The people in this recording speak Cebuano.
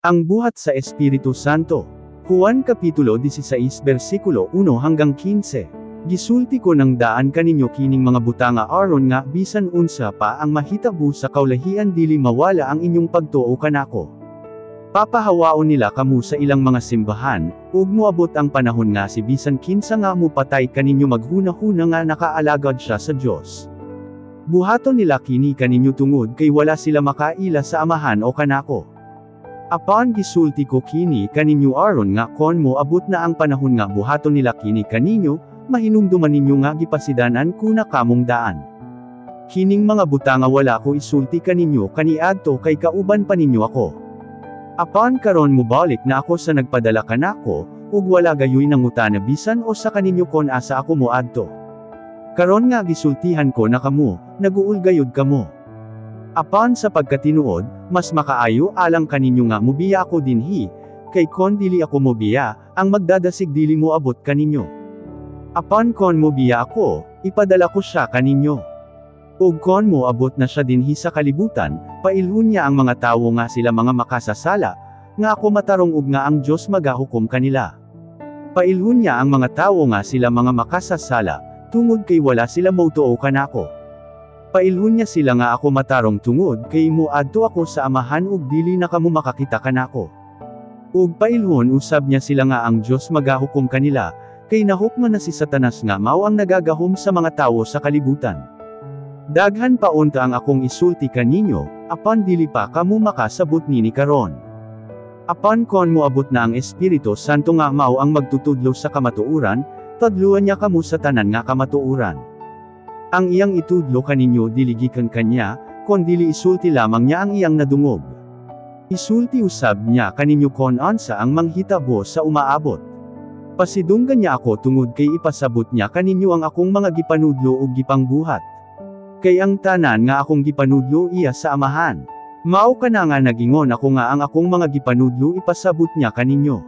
Ang buhat sa Espiritu Santo. Juan Kapitulo 16 versikulo 1 hanggang 15. Gisulti ko nang daan kaninyo kining mga butanga aron nga bisan unsa pa ang mahitabo sa kaulahian dili mawala ang inyong pagtuo kanako. Papahawaon nila kamo sa ilang mga simbahan, ug moabot ang panahon nga si bisan kinsa nga mopatay kaninyo maghuna-huna nga nakaalagad siya sa Dios. Buhaton nila kini kaninyo tungod kay wala sila makaila sa Amahan o kanako. Apan gisulti ko kini kaninyo aron nga kon moabot na ang panahon nga buhaton nila kini kaninyo, mahinumduman ninyo nga gipasidanan ko na kamong daan. Kining mga butanga wala ko isulti kaninyo kaniadto kay kauban pa ninyo ako. Apan karon mobalik na ako sa nagpadala kanako, ug wala gayoy nangutana bisan usa kaninyo kon asa ako moadto. Karon nga gisultihan ko na kamo, naguol gayud kamo. Apan sa pagkatinuod, mas makaayo alang kaninyo nga mobiya ako dinhi, kay kon dili ako mobiya, ang Magdadasig dili moabot kaninyo. Apan kon mobiya ako, ipadala ko siya kaninyo. Ug kon moabot na siya dinhi sa kalibutan, pailhon niya ang mga tawo nga sila mga makasasala, nga ako matarong ug nga ang Dios magahukom kanila. Pailhon niya ang mga tawo nga sila mga makasasala, tungod kay wala sila motuo kanako. Pailhon niya sila nga ako matarong tungod kay moadto ako sa Amahan ug dili na kamo makakita kanako. Ug pailhon usab niya sila nga ang Dios magahukom kanila, kay nahukman na si Satanas nga mao ang nagagahom sa mga tawo sa kalibutan. Daghan pa unta ang akong isulti kaninyo, apan dili pa kamo makasabot nini karon. Apan kon moabot na ang Espiritu Santo nga mao ang magtutudlo sa kamatuoran, tudluan niya kamo sa tanan nga kamatuoran. Ang iyang itudlo kaninyo dili gikan kaniya, kondili isulti lamang niya ang iyang nadungog. Isulti usab niya kaninyo kon unsa ang manghitabo sa umaabot. Pasidunggan niya ako tungod kay ipasabot niya kaninyo ang akong mga gipanudlo ug gipangbuhat. Kay ang tanan nga akong gipanudlo iya sa Amahan. Mao kana nga nagingon ako nga ang akong mga gipanudlo ipasabot niya kaninyo.